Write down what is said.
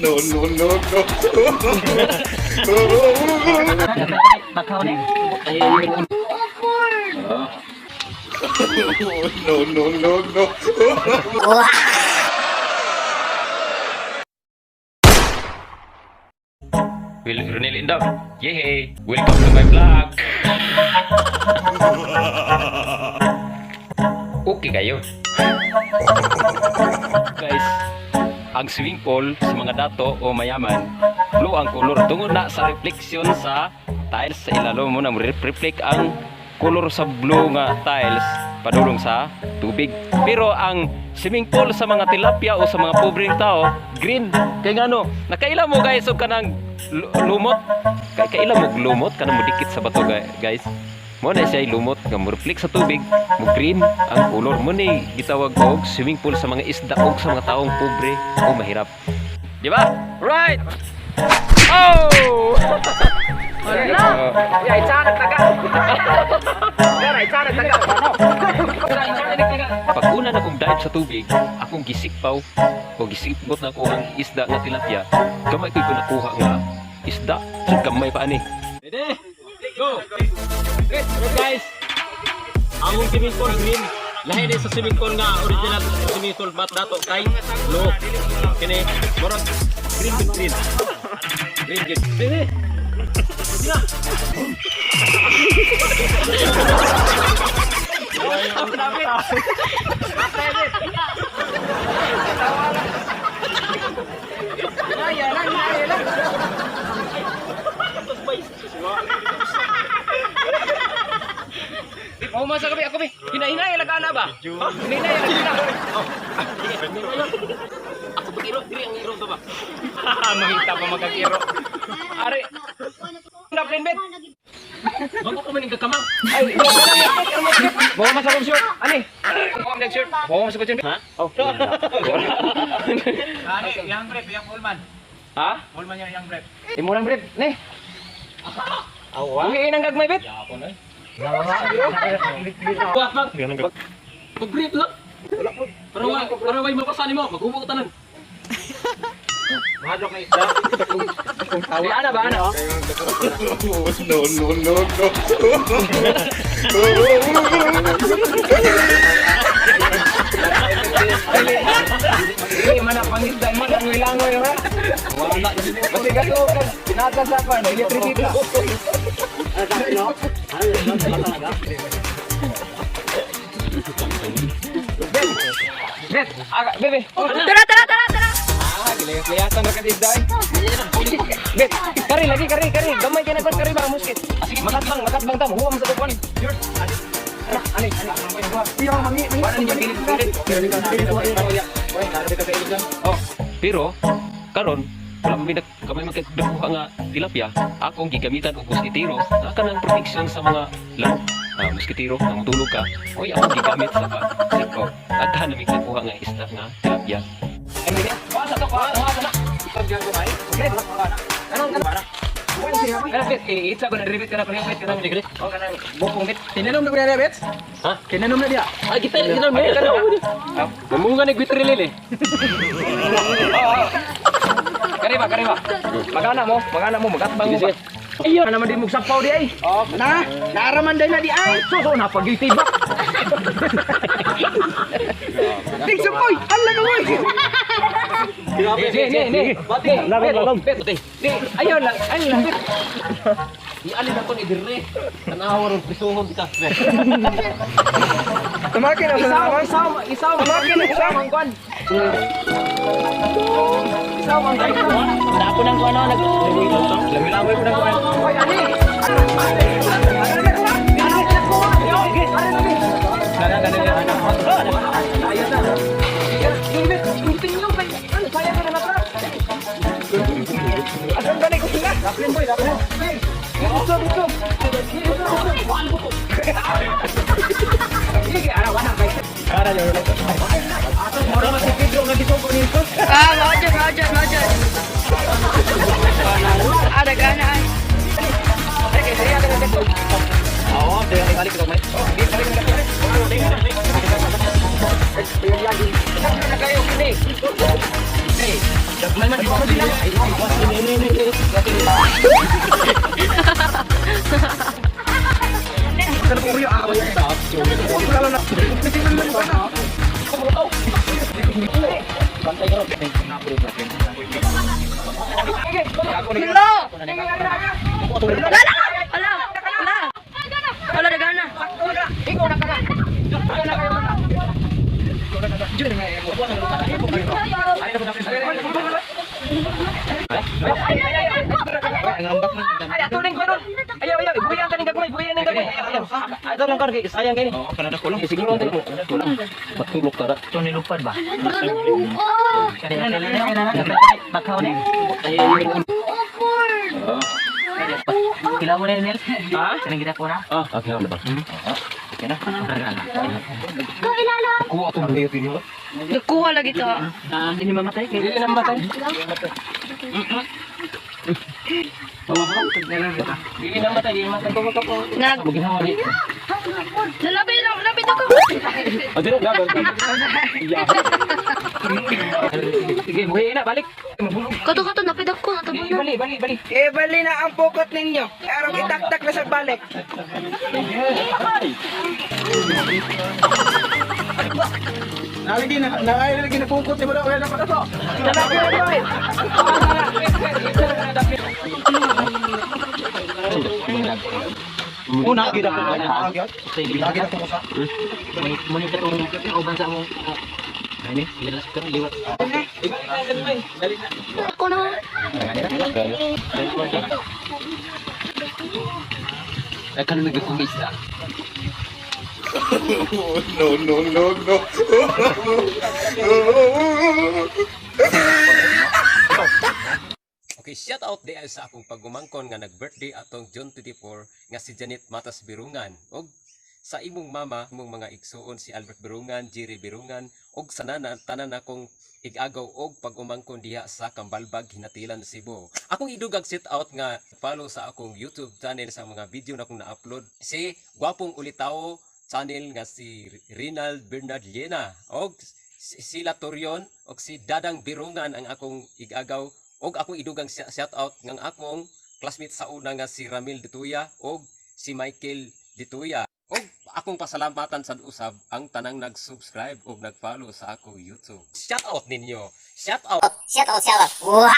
No, no, no, no. Bakaw na. No, no, no, no. Will Ronel Indap. Yay! Welcome to my vlog. Okay kayo. Guys, ang swimming pool sa mga dato o mayaman, blue ang kolor tungod na sa reflection sa tiles sa ilalom mo na reflect ang kolor sa blue nga tiles padulong sa tubig. Pero ang swimming pool sa mga tilapia o sa mga pobreng tao, green. Kay ngano, nakaila mo, guys, og kanang lumot. Kay kaila mo og lumot kanang modikit sa bato, guys. Mo na siya lumot nga mo reflect sa tubig, mo green ang kolor mo ni gitawag og swimming pool sa mga isda og sa mga taong pobre o mahirap. Di ba? Right. Oh! Ya, itsa nagtaga. Ya, itsa nagtaga. Pag una na kong dive sa tubig, akong gisikpaw o gisikbot na ko ang isda nga tilapia, gamay ko'y ko nakuha nga isda. So, gamay pa ani. Ready? Go! Okay, guys. Ang swimming pool green. Lahi ni sa swimming pool nga original swimming pool bat dato kay blue. Kini murag green with green. Green green. Ready? Na. Oh, masa kabi ako bi. Hinahinay lang ana ba? Hinahinay lang ana. Ako pag iro, diri ang iro to ba? Mahita pa magkakiro. Ari. Na bet. Bago ko man kakamang. Ay, bawa mas akong shirt. Ani? Bawa mas shirt. Bawa mas akong shirt. Ha? Oh. Ani, yang brief, yang Ulman. Ha? Ulman yung yang brief. Imo lang brief, ne. Awa. Uwi nang gagmay bet. Buat bang. Pag-brief lang. Para way mapasa nimo, maghubo tanan. Mahadlok na isda. Ay, ana ba ana? Oh? No, no, no, no. Dili man ang pangisda mo langoy-langoy ha. Wala. Kasi gago ka nata sa pan, electricity. Bet, aga, bebe. Tara, tara, tara, tara. Ah, gilayas-layasan ra ka isda eh. Bet, kari lagi kari kari, gamay kay na kon kari ba muskit. Makatbang, makatbang ta, huwa mo sa kuan. Ana, ani, ani. Wala ninyo pilit pilit. Oh, pero karon wala man minak kamay magkadakuha nga tilapia, akong gigamitan og moskitero na kanang protection sa mga lamok. Ah, moskitero nga mutulog ka, oy akong gigamit sa pag-sikaw. Aghan na nakuha nga isda nga tilapia. Kuha sa to, kuha, kuha sa na. Anong ano? Kana bet, eh, itsa ko na rebet kana kanang bet kanang. Oh, kanang bukong bet. Tinanom na ko na bets? Ha? Tinanom na diya. Ah, kita kita mo. Mamunga ni Gwitter Lele. Kari ba, kari ba. Magana mo, magatbang mo ba. Iyo, naman din mugsapaw di ay. Oh, na, naaraman day na di ay. So, so napagiti ba? Ding sukoy, ala ka boy. Ne, ne, ne. Ne, lalom, bet. Ne, ayaw lang, ayaw lang. Bet. Ialin ako ni dire. Tanawa ron prisuhon ka. Tumakin na sa Isaw, naman. isaw, isaw. Tumakin na isa. Ang kwan. Isaw ang kwan. Ako nang kuno nag. Lami-lami ko nang kuno. Oy, ani. Asan ba na ko sila? Dito, dito. Ah, mao dyan, mao dyan, mao dyan. Ah, nagana ay. Hello! Wala! Wala! Wala! Wala, nagana. Ay, ato ning karon. Ayaw, ayaw, buyan ka ning gagmay, buyan ning gagmay. Ayaw, ayaw. Ato lang karon kay sayang kay ni. Oo, kanada ko lang. Siguro ang mo. Matulog tara. Ha? Ah, okay na ba? Okay na. Kuha atong buhay tinyo. Nagkuha lagi to. Dili na matay. Dili na matay, dili na matay. Nag... Nalabi, nalabi ako. Ah, dili na. Sige, buhay na, balik. Kato, kato, napid ako. Natabo na. Bali, bali, bali. Eh, bali na ang pukot ninyo. Arang itaktak na sa balik. Nalagi na, nalagi na pukot ni mo na kaya na patato. Una, gid ako. Lagi na ko sa. Ako na. Ay, kanon nagkakong isda. No, no, no, no. Okay, shout out di ay sa akong pagumangkon nga nag-birthday atong June 24 nga si Janet Matas Birungan og sa imong mama, imong mga igsuon si Albert Birungan, Jerry Birungan og sa nana tanan akong igagaw og pagumangkon diha sa Kambalbag, Hinatilan, Cebu. Akong idugag shout out nga follow sa akong YouTube channel sa mga video na akong na-upload si Gwapong Ulitawo channel nga si Rinald Bernard Llena og sila Torion og si Dadang Birungan ang akong igagaw og akong idugang shout out ng akong classmate sa una nga si Ramil Dituya og si Michael Dituya. Og akong pasalamatan sa usab ang tanang nag-subscribe og nag-follow sa akong YouTube. Shout out ninyo. Shout out. Shout out, shout out. Wow!